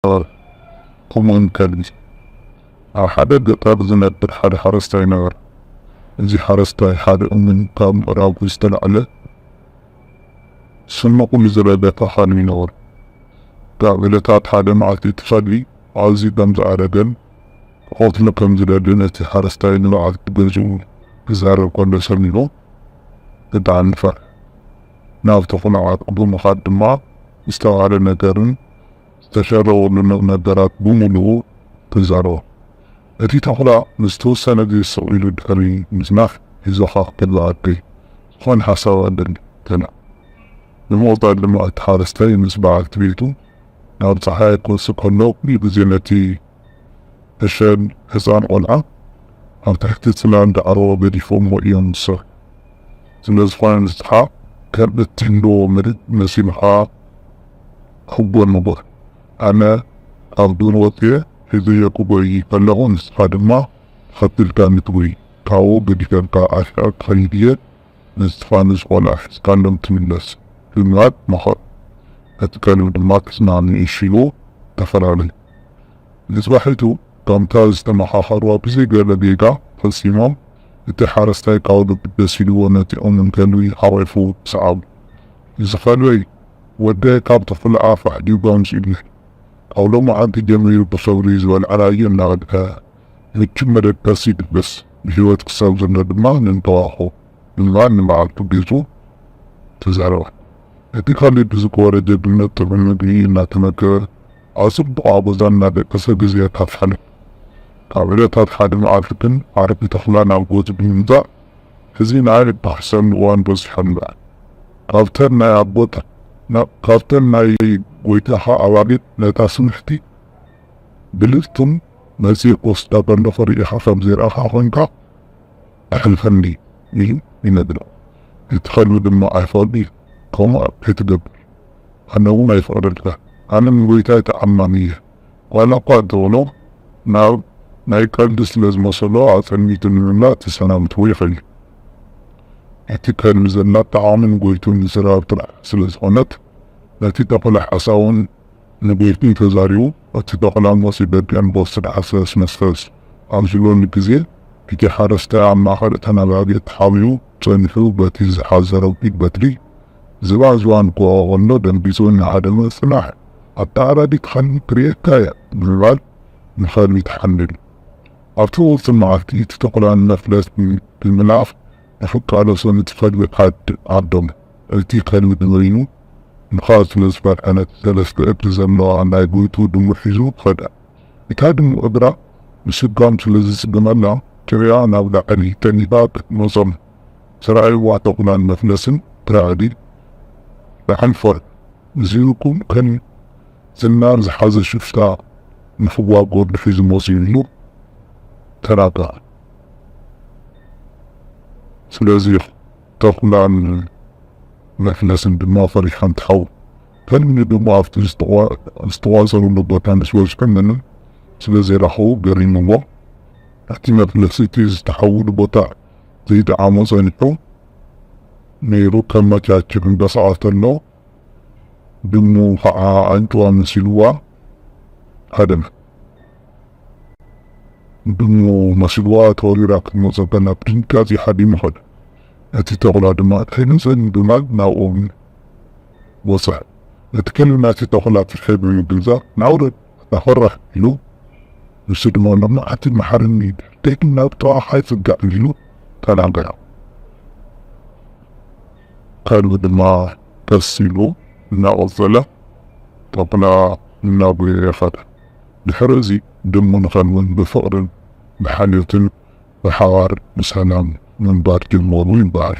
ነበረ። ከምኡውን ከልቢ። ኣብ ሓደ ገጠር ዝነብር ሓደ ሓረስታይ ነበረ። እዚ ሓረስታይ ሓደ እሙን ካብ ምዕራቡ ዝተላዕለ ስሙ ኩሉ ዝረገፈ ከልቢ ነበረ። ካብ ዕለታት ሓደ መዓልቲ እቲ ከልቢ ኣዝዩ ከም ዝኣረገን ክቐትሎ ከም ዝደልን እቲ ሓረስታይ ንበዓልቲ ገዝኡ ክዛረብ ከሎ ሰሚዑ ብጣዕሚ ፈርሐ። ናብቲ ቁልዓ ብምኻድ ድማ ዝተባህለ ነገርን ዝተሸረበሉ ነገራት ብምሉኡ ተዛረቦ። እቲ ተኹላ ንዝተወሰነ ግዜ ስቕ ኢሉ ድሕሪ ምጽናሕ፣ "ሒዞኻ ክትበኣከይ ዝኾነ ሓሳብ ኣለኒ" ተና። ብምቕጻል ድማ እቲ ሓረስታይ ምስ በዓልቲ ቤቱ ናብ ጸሓይ ክወጽእ ከሎ፣ ኩሉ ግዜ ነቲ ዕሸል ህጻን ቆልዓ ኣብ ትሕቲ ጽላል ዳዕሮ ገዲፎምዎ እዮም ዝሰርሑ። ስለ ዝኾነ ንስኻ ከም እትህልዎ ምርድ መሲሉ ኸኣ ክቦ ንቡር። ኣነ ካብ ዱር ወጺኤ ሒዘዮ ክጎይ ከለኹ ንስኻ ድማ ተኸቲልካኒ ትጎይ። ካብኡ ገዲፈልካ ኣርሒቐ ክኸይድ እየ። ንስኻ ነዚ ቆልዓ ሒዝካሎም ትምለስ ብምባል መኸሮ። እቲ ከልቢ ድማ ክስማዕምዕ እሺ ኢሉ ተፈላለዩ። ንጽባሒቱ ከምታ ዝተመኻኸርዋ ብዘይ ገለ ጌጋ ፈጺሞም፣ እቲ ሓረስታይ ካብ ልቡ ደስ ኢልዎ ነቲ እሙን ከልቢ ሓቒፉ ሰዓቦ። "እዚ ከልበይ ወደይ ካብ ተኹላ ኣፍ ኣሕዲጉ ኣምጺኡለይ። ካብ ሎማዓንቲ ጀሚሩ ብኽብሪ ዝበልዓናዮ እናበልዐ ምቹእ መደቀሲ ይልበስ፣ ብህይወት ክሳብ ዘሎ ድማ ንንከባኸቦ" ብምባል ንበዓልቲ ገዝኡ ተዛረበ። እቲ ከልቢ ብዝገበሮ ጀግንነት ጥዑም ምግቢ እናተመገበ ኣብ ጽቡቕ ኣበዛ እናደቀሰ ግዜያት ኣሕለፈ። ካብ ዕለታት ሓደ መዓልቲ ግን ዓርኪ ተኹላ ናብ ገዝኡ ብምምጻእ፣ "ሕዚ ንዓይ እተሓሰኒ እዋን በጺሑ ኣሎ። ካብተን ናይ ኣቦታ-፣ ና-፣ ካብተን ናይ ጎይታኻ ኣባጊዕ ነታ ስምሕቲ ብልጽቱን መጺእ ክወስዳ ከለኹ ርኢኻ ከም ዘይረኣኻ ኮይንካ ኣሕልፈኒ" ኢሉ ይነግሮ። እቲ ከልቢ ድማ "ኣይፈቕድን እየ፣ ከምኡ ከይትገብር፣ ኣነ እውን ኣይፈቕደልካን። ኣነ ንጎይታይ ተኣማኒ እየ" ዋላ እኳ እንተበሎ፣ ናብ ናይ ቀልዲ ስለ ዝመሰሎ ኣጸኒቱ ንምምላእ ተሰናቢትዎ ይኸይድ። እቲ ከልቢ ዘላ ጠቓሚ ንጎይቱ ንዝረባ ጥራሕ ስለ ዝኾነት፣ ነቲ ተኹላ ሓሳቡን ንጎይቱ ተዛሪቡ፣ እቲ ተኹላ መጺኡ ደጊኣን ብወስድ ሓሰስ መስፈስ ኣብ ዝብለሉ ግዜ፣ እቲ ሓረስታይ ኣብ ማእከል እተን ኣባጊዕ ተሓቢኡ ጸኒሑ፣ በቲ ዝሓዘ ረጒድ በትሪ ዝባን ዝባን ክወቕዖ ከሎ፣ ደንጊጹ እናሃደመ፣ "ጽናሕ፣ ኣታ ኣራዲት ከልቢ ክርእየካ እየ" ብምባል ንኸልቢ ተሓንደሉ። ኣብቲ ውጹእ መዓልቲ፣ እቲ ተኹላ ንመፍለስ ብምልኣኽ፣ ንኽቃለሶ ነቲ ከልቢ ዓድ-፣ ዓደሞ። እቲ ከልቢ ንበይኑ ምኻድ ስለ ዝፈርሐ፣ ነቲ ሰለስተ እግሪ ዘለዋ ናይ ጎይቱ ድሙ ሒዙ ኸደ። እታ ድሙ እግራ ምስጓም ስለ ዝጽገመላ፣ ጭርያ ናብ ላዕሊ ጠኒፋ ክትመጾም ተራእይዋ፣ ተኹላን መፍለስን ብራዕዲ ተሓንፈረ። "እዚ እኩም ከም ዝናር ዝሓዘ ሽፍታ ንኽዋጎ ድሒዙ መጺኡ" ኢሉ ተናገረ። ስለዚ ተኹላን መፍለስን ድማ ፈሪሖም ተሓው። ከልቢ ድማ ኣብቲ ዝተቋ-፣ ዝተቋጸሩሉ ቦታ ምስ በጽሑ ምንም ስለ ዘይረኸቡ ገሪምዎ፣ እቲ መፍለሲ እቲ ዝተሓውሉ ቦታ ዘይጠዓሞ ጸኒሑ ነይሩ። ከመቻችእ ክንቀሳቐስ ከሎ፣ ድሙ ኸዓ ኣንጭዋ መሲልዋ ሃደመ። ድሙ መሲልዋ ተወሪራ ክትመጾ ከላ ብድንጋጺ ሃዲሙ ኸደ። እቲ ተኹላ ድማ "እንታይ መጸኒ?" ብምባል ናብኦም በጽሐ። እቲ ከልቢ ናይቲ ተኹላ ፍርሒ ብምግንዛብ "ናውረድ ኣታ ፈራሕ" ኢሉ፣ ንሱ ድማ "ሎማዓንቲ መሓረኒ፣ ደጊም ናብ ጥቓኻ ኣይጽጋዕን" ኢሉ ተናገረ። ከልቢ ድማ ቀስ ኢሉ እናቐጸለ ተኹላ እናጎየየ ኸደ። ድሕሪ እዚ ድሙን ከልብን ብፍቕርን ብሓልዮትን ብሓባር ብሰላም ምንባር ጀመሩ ይበሃል።